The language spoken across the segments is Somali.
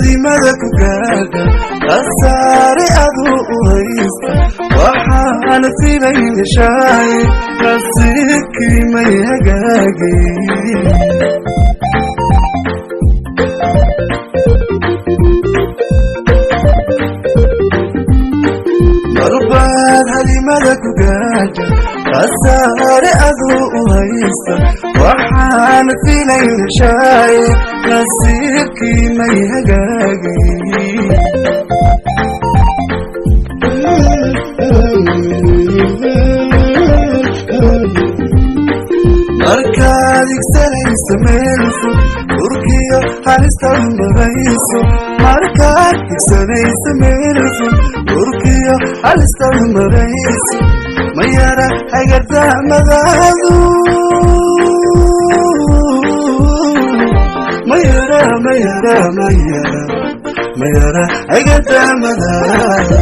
Hadimada ku gaadha khasaare aduu u haysta, waxaana filayn nasiibkii may hagaagay. Marbaad hadimada ku gaadha khasaare aduu u haysta, waxaana filayn nasiibkii may hagaagay. Markaad igsanayso meel fog, urkiyo halista marayso. Markaad igsanayso meel fog, urkiyo halista marayso, mayara hagardaamadaadu, mayara mayara mayara mayara hagardaamadaadu.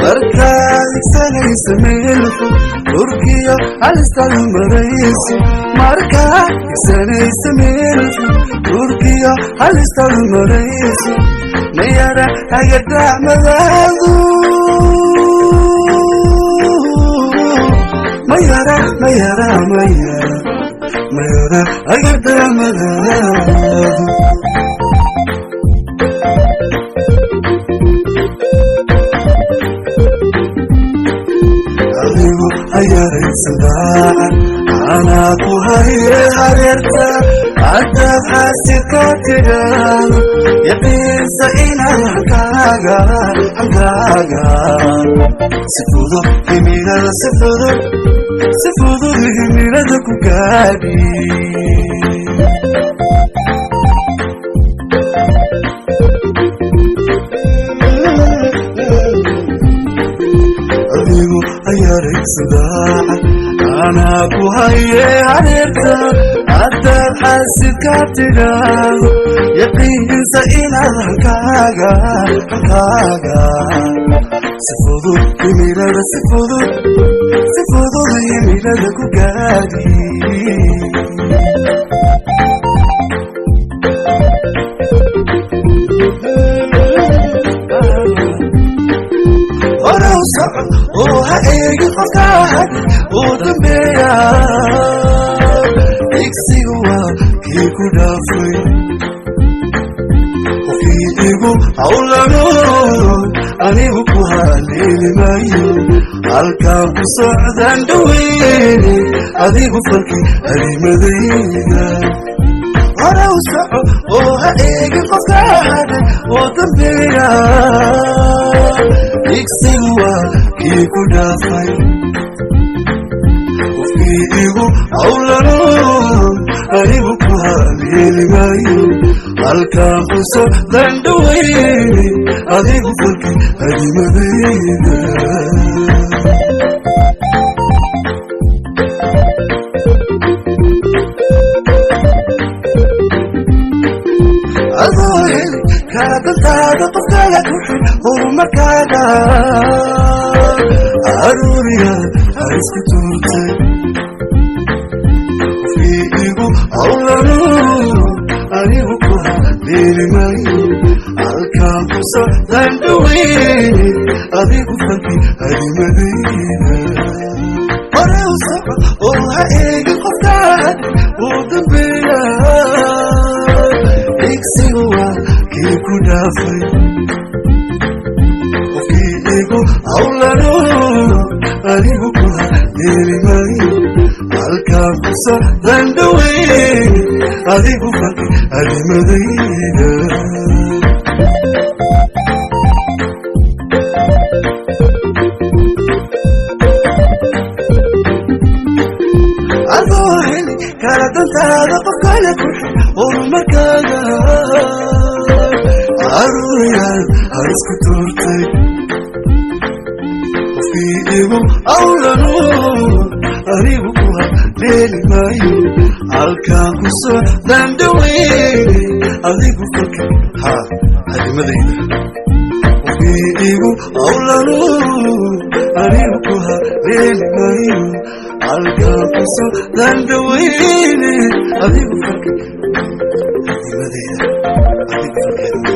Markaad igsanayso meel fog, urkiyo halistaad marayso. Markaad igsanayso meel fog, urkiyo halistaad marayso, mayara hagardaamadaadu, mayara mayara mayara mayara hagardaamadaadu. Adigu hayaraysan daacan, anaa ku haye hareerta. Haddaad xaasidka tidhaahdo, yaqiinsa inaad halkaaga halkaaga si fudud himilada, si fudud si fudud himilada ku gaadhi. Adigu hayaraysan daacan, anaa ku haye hareerta. Haddaad xaasidka tidhaahdo, yaqiinsa inaad halkaaga halkaaga si fudud himilada, si fudud si fudud himilada ku gaadhi. Hore u soco oo ha eegin qofka uu dambeeya, igsigu waa kii ku dhaafay. Qofkii igu hawlano anigu ku haleeli maayo, halkaan ku socdaan dhaweyne, adigu falkii hadimadayda. Hore u soco oo ha eegin qofka oo dambeeya, igsigu waa kii ku dhaafay. Qofkii igu hawlano anigu ku haleeli maayo, halkaan ku socdaan dhaweyne, adigu falkii hadimadayda. Adoo heli kara dantaada, qofkaaga ku xid horumarkaaga, aruuriya ha isku tuurtay. Qofkii igu hawlano anigu ku haleeli maayo, halkaan ku socdaan dhaweyne, adigu falkii hadimadayda. Hore u soco oo ha eegin qofka uu dambeeya, igsigu waa kii ku dhaafay. Qofkii igu hawlano anigu ku haleeli maayo, halkaan ku socdaan dhaweyne, adigu falkii hadimadayda. Adoo heli kara dantaada, qofkale ku xid horumarkaaga, aruuriyaad ha isku tuurtay. Qofkii igu hawlano anigu ku haleeli maayo, halkaan ku socdaan dhaweyne, adigu falka ha hadimadayda. Qofkii igu hawlano anigu ku haleeli maayo, Halkaa ku socdaan dhaweyne, adigu farka hadimadeeda, adigu farka.